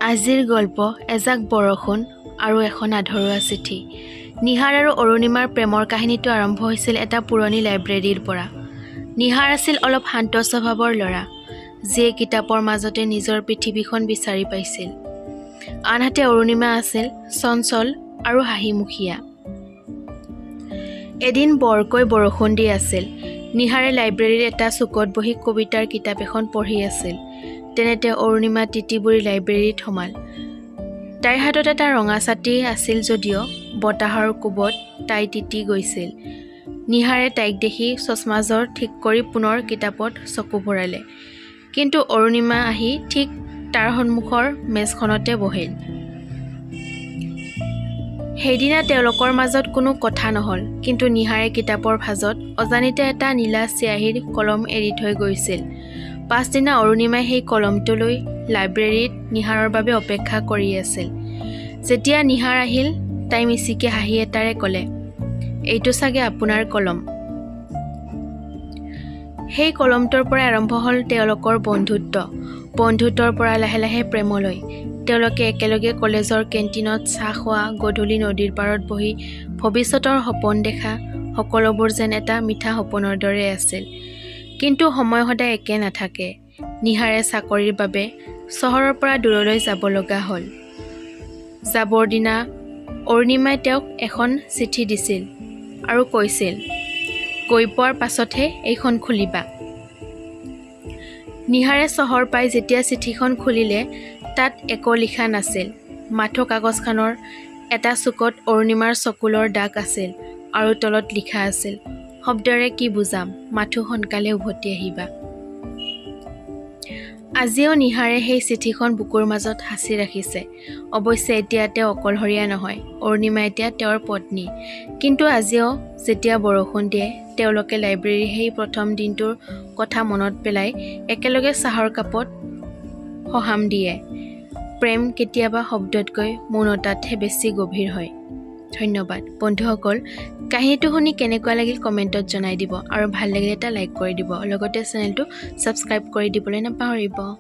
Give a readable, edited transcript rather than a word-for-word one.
আজিৰ গল্প এজাক বৰষুণ আৰু এখন আধৰুৱা চিঠি। নিহাৰ আৰু অৰুণিমাৰ প্ৰেমৰ কাহিনীটো আৰম্ভ হৈছিল এটা পুৰণি লাইব্ৰেৰীৰ পৰা। নিহাৰ আছিল অলপ শান্ত স্বভাৱৰ ল'ৰা, যিয়ে কিতাপৰ মাজতে নিজৰ পৃথিৱীখন বিচাৰি পাইছিল। আনহাতে অৰুণিমা আছিল চঞ্চল আৰু হাঁহিমুখীয়া। এদিন বৰকৈ বৰষুণ দি আছিল। নিহাৰে লাইব্ৰেৰীৰ এটা চুকত বহি কবিতাৰ কিতাপ এখন পঢ়ি আছিল। তেনেতে অৰুণিমা তিতি-বুৰি লাইব্ৰেৰীত সোমাল। তাইৰ হাতত এটা ৰঙা ছাতি আছিল যদিও বতাহৰ কোবত তাই তিতি গৈছিল। নিহাৰে তাইক দেখি চশমাযোৰ ঠিক কৰি পুনৰ কিতাপত চকু ফুৰালে। কিন্তু অৰুণিমা আহি ঠিক তাৰ সন্মুখৰ মেজখনতে বহিল। সেইদিনা তেওঁলোকৰ মাজত কোনো কথা নহ'ল, কিন্তু নিহাৰে কিতাপৰ ভাঁজত অজানিতে এটা নীলা চিয়াঁহীৰ কলম এৰি থৈ গৈছিল। পাছদিনা অৰুণিমাই সেই কলমটো লৈ লাইব্ৰেৰীত নিহাৰৰ বাবে অপেক্ষা কৰি আছিল। যেতিয়া নিহাৰ আহিল, তাই মিচিকি হাঁহি এটাৰে ক'লে, "এইটো চাগে আপোনাৰ কলম।" সেই কলমটোৰ পৰাই আৰম্ভ হ'ল তেওঁলোকৰ বন্ধুত্ব। বন্ধুত্বৰ পৰা লাহে লাহে প্ৰেমলৈ। তেওঁলোকে একেলগে কলেজৰ কেণ্টিনত চাহ খোৱা, গধূলি নদীৰ পাৰত বহি ভৱিষ্যতৰ সপোন দেখা, সকলোবোৰ যেন এটা মিঠা সপোনৰ দৰে আছিল। কিন্তু সময় সদায় একে নাথাকে। নিহাৰে চাকৰিৰ বাবে চহৰৰ পৰা দূৰলৈ যাব লগা হ'ল। যাবৰ দিনা অৰুণিমাই তেওঁক এখন চিঠি দিছিল আৰু কৈছিল, "গৈ পোৱাৰ পাছতহে এইখন খুলিবা।" নিহাৰে চহৰ পাই যেতিয়া চিঠিখন খুলিলে, তাত একো লিখা নাছিল। মাথো কাগজখনৰ এটা চুকত অৰুণিমাৰ চকুলোৰ দাগ আছিল আৰু তলত লিখা আছিল, "শব্দৰে কি বুজাম, মাথো সোনকালে উভতি আহিবা।" আজিও নিহাৰে সেই চিঠিখন বুকুৰ মাজত সাঁচি ৰাখিছে। অৱশ্যে এতিয়া তেওঁ অকলশৰীয়া নহয়, অৰুণিমা এতিয়া তেওঁৰ পত্নী। কিন্তু আজিও যেতিয়া বৰষুণ দিয়ে, তেওঁলোকে লাইব্ৰেৰীৰ সেই প্ৰথম দিনটোৰ কথা মনত পেলাই একেলগে চাহৰ কাপত সকাম দিয়ে। প্ৰেম কেতিয়াবা শব্দতকৈ মৌনতাতহে বেছি গভীৰ হয়। ধন্যবাদ বন্ধুসকল। কাহিনীটো শুনি কেনেকুৱা লাগিল কমেণ্টত জনাই দিব আৰু ভাল লাগিলে এটা লাইক কৰি দিব, লগতে চেনেলটো ছাবস্ক্ৰাইব কৰি দিবলৈ নাপাহৰিব।